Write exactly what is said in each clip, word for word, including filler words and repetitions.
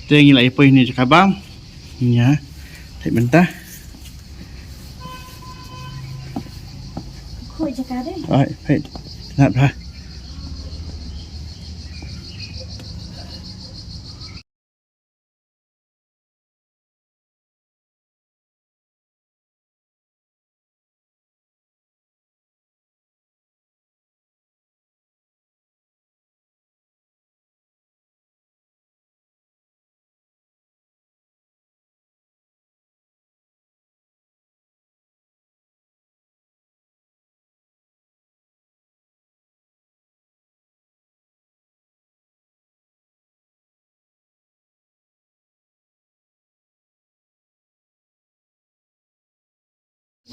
Te ngi la ïa poi ne jaka bam. Ïa. Thait mynta. Khuid jaka deh. Ai, thait. Nat bha.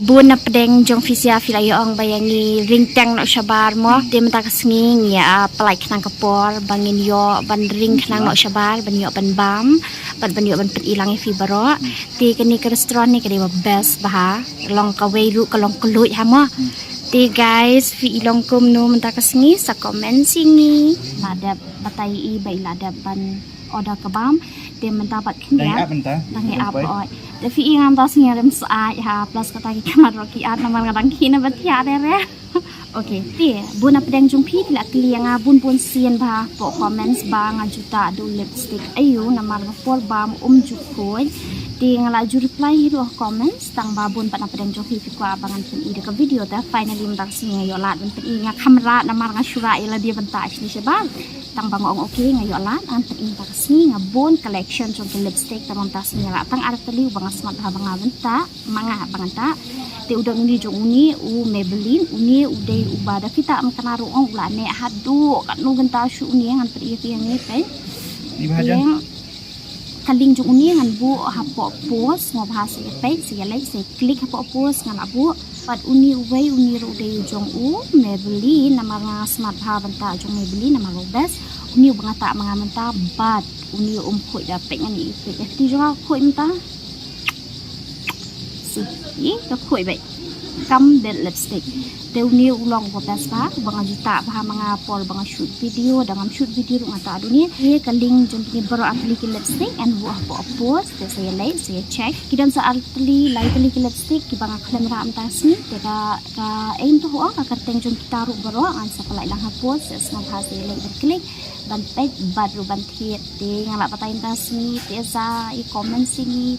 Bun na pdeng jong phi sha phi la ïa ong ba ïa ngi ring teng noh shabar mo. Te mynta ka sngi ngi ïa, ah, pynlait khnang ka por ba ngin ïoh ban ring khnang noh shabar, ban ïoh ban bam, bad ban ïoh ban pyni lang ïa phi baroh. Te kane ka restaurant ne ka dei ba best bha. Long kawei ruh ka long kylluid ha mo. Te guys, phi i long kumno mynta ka sngi, sa comment sha ngi. La dep batai i ba i la dep ban order ka bam. Te mynta pat khyndiat. Dang ïa ap mynta. Dang ïa ap oi. Te phi i nga mynta sngi rem syaid ha, plus kata ki khmat ruh ki at namar nga dang khih na ba thiah de re. Okay, te bun na pdeng jong phi phi la kylli ïa nga bun bun sien bha hapoh comments ba nga ju tah duh lipstick aiu namar ba por bam um ju khuid. Te nga la ju reply hi ruh ha comments tang ba bun pat na pdeng jong phi phi kwah ba ngan pyni da ka video, te finally mynta ka sngi nga ïoh lad ban pyni. Nga kham rat namar nga shu rah ïa lade ban tah shane shabar. Tang ba nga ong okay nga ïoh lad ngan pyni mynta ka sngi, nga bun collection jong ki lipstick, tang ba mynta ka sngi nga lah tang ar tylli uba nga smat bha ba nga ban tah, ma nga ba ngan tah. Te u don une jong une u Maybelline, une u dei uba da phi tah mynta ruh ong u la neh haduh katno kynta shuh une, ngan pyni ïa phi hangne peit. Ni bha jan. Ïeng ka link jong une ngan buh hapoh post, sngewbha sa ïa peit, sa ïa like, sa ïa click hapoh post nga la buh. Bad une uwei une ruh u dei u jong u Maybelline, namar nga smat bha ban tah jong Maybelline namar u best. Une uba nga tah ma nga mynta bad une um khuid da, peit ngan ïa peit ïa kti jong nga khuid mynta. Si, i ka khuid beit. Kam bad lipstick. Te une u long uba best bha, uba nga ju tah bha ma nga por ba nga shoot video, da ngam shoot video ruh nga tah da une. Ïa ka link jong kine baroh ar tylli ki lipstick ngan buh hapoh post, te sa ïa like, sa ïa check. Ki don sa ar tylli, lai tylli ki lipstick kiba nga khlem rah mynta ka sngi, te ka, ka aim to ho, ka kyrteng jong kita ruh baroh ngan sa pynlait lang ha post, te sngewbha sa ïa like bad click, ban peit bad ruh ban thied. Te nga lah batai mynta ka sngi, te sa i comment sha ngi.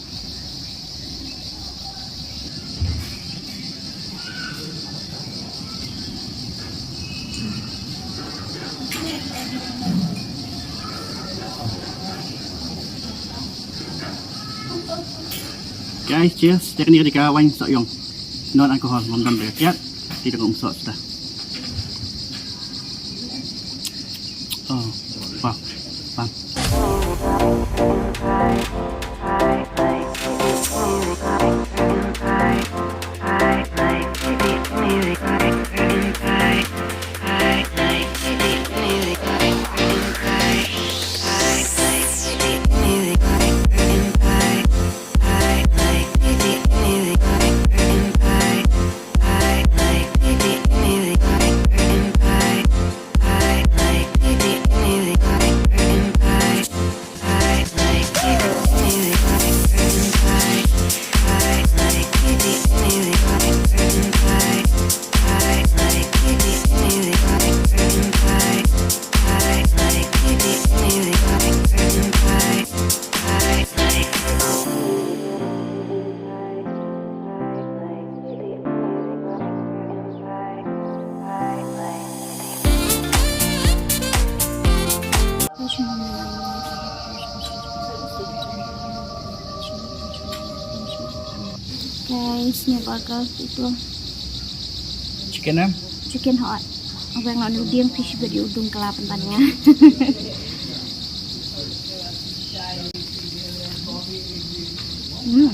Guys, cheers. Te kane ka dei ka wine sohïong. Non alcohol, ngam don ba ïa kiad. Te dang ym soh shuh. Oh, wow. Wow. Guys, ni burger itu. Chicken em? Chicken hot. Abang nak nuding fish body udung kelap tanya. Hmm.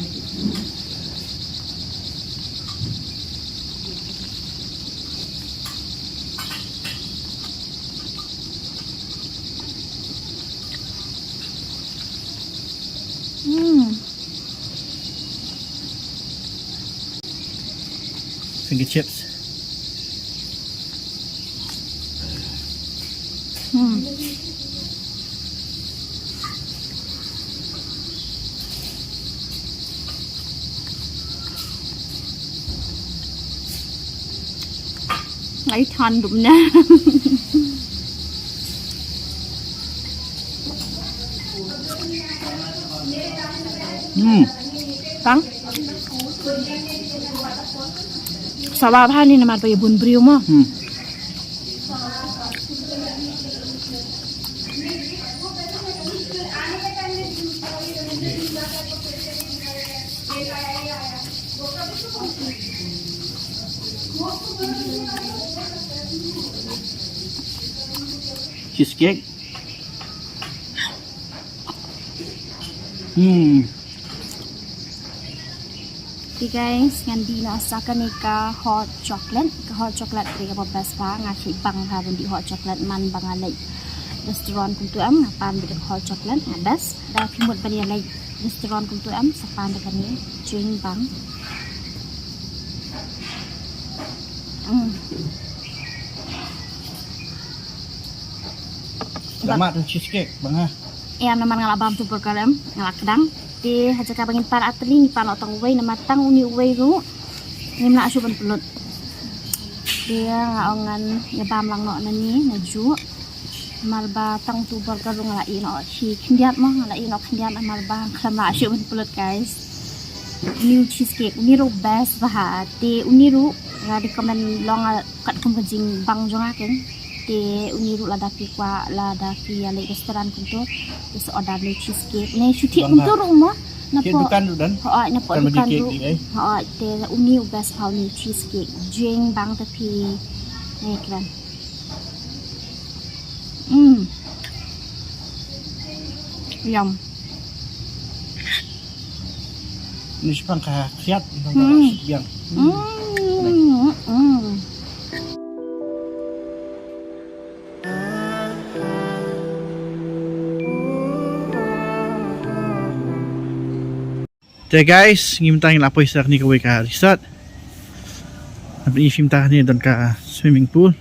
Hmm. Finger chips. Hmm. Ai than dum na. Hmm. Tang. Sawa bha ni namar ba ïa bun briew mo. Hmm. Cheesecake. Hmm. Te guys, ngan dih noh sa kane ka hot chocolate. Ka hot chocolate te kaba best bha, nga shait bang bha ban dih hot chocolate man ba nga leit restaurant kumtu em, nga pan beit da ka hot chocolate, nga best. Da phi mut ban ïa leit restaurant kumtu em, sa pan da kane, jing bang. Mm. Selamat tu cheesecake bang ha. Ïa, namar nga la bam tu burger em, nga la kdang. Te ha jaka ba ngin pan artylli, ngi pan noh tang uwei, namar tang une uwei ruh ngim lah shuh ban pynlut. Te nga ong ngan ïa bam lang noh na ngi, najuh. Namar ba tang tu burger ruh nga la ïeh noh shi khyndiat mo, nga la ïeh noh khyndiat namar ba khlem lah shuh ban pynlut guys. Une u cheesecake, une ruh best bha. Te une ruh nga recommend long, ah, katkum ka jingbang jong nga keiñ. Te une ruh lada phi kwah, lada phi ïa leit restaurant kumtu, te sa order une u cheesecake. Une shu thiah kumtu ruh mo. Napoh dukan ruh don. Hooid, napoh dukan ruh. Hooid, te une u best bha une u cheesecake. Jingbang te phi ne kren. Mm. Yum. Ni shipang ka khriat, shipang ka biang. Mm. Mm. Te guys, ngi mynta ngi la poi sha kane kawei ka resort. Haba ngi shim ta kane don ka swimming pool.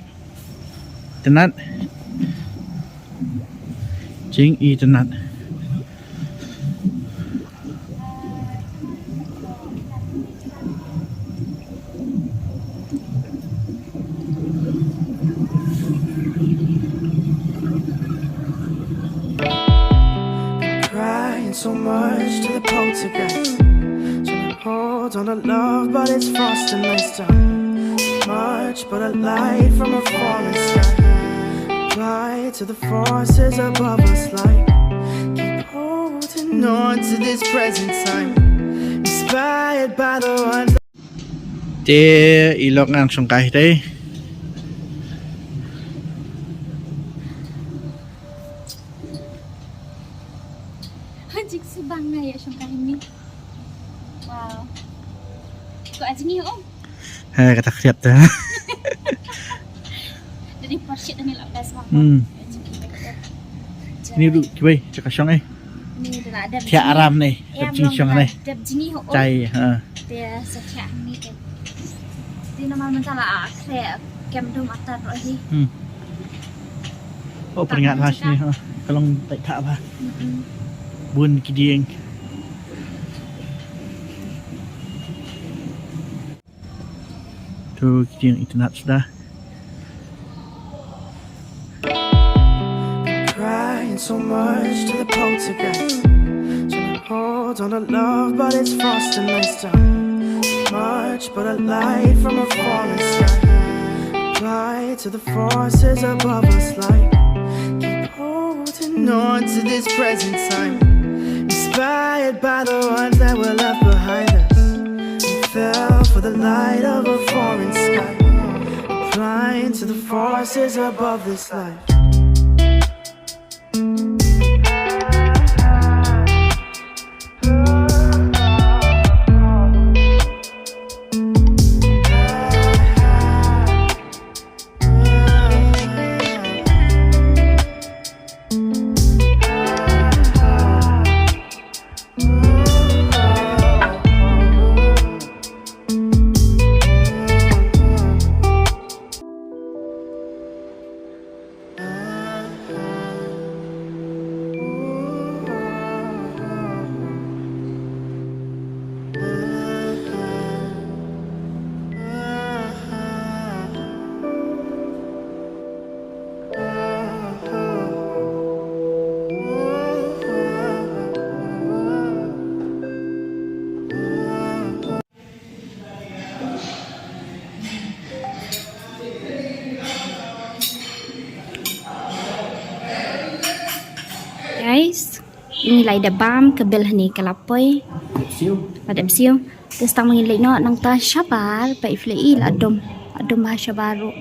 Itynnad. Jingitynnad. Crying so much to the poltergeist. Trying to hold on to love, but it's frost and ice time. Much but a light from a falling sky. Apply to the forces above us, like, keep holding on to this present time. Inspired by the ones. Te i lok ngan shong kai te. Jik subang na ïa shong kai ni. Wow. Ko ajngi om. He, kata khriat ta. Jadi porsi tani la best bang. Hmm. Ni du kiwei, jaka shong eh. Ni da la dep. Thiah aram ni, dep jingshong ni. Dep jingïoh. Chai, ha. Te sa thiah ni te. Te namar mynta la akhre kem dum atar roh hi. Hmm. Oh, pynïaid bha shane, ha. Ka long tight tah bha. Mm-mm. Bun ki dieng. To ki dieng itynnad suda. Crying so much to the poltergeist. Trying to hold on to love, but it's frost and ice time. Much but a light from a falling sky. Apply to the forces above us, like, keep holding on to this present time. Inspired by the ones that were left behind us. We fell for the light of a foreign sky. Applying to the forces above this life. Ngi la dep bam ka bil hangne ka la poi. La dep siew. Te tang ma ngi leit noh nangta shabar ba i phi la i la dum. La dum ba shabar ruh.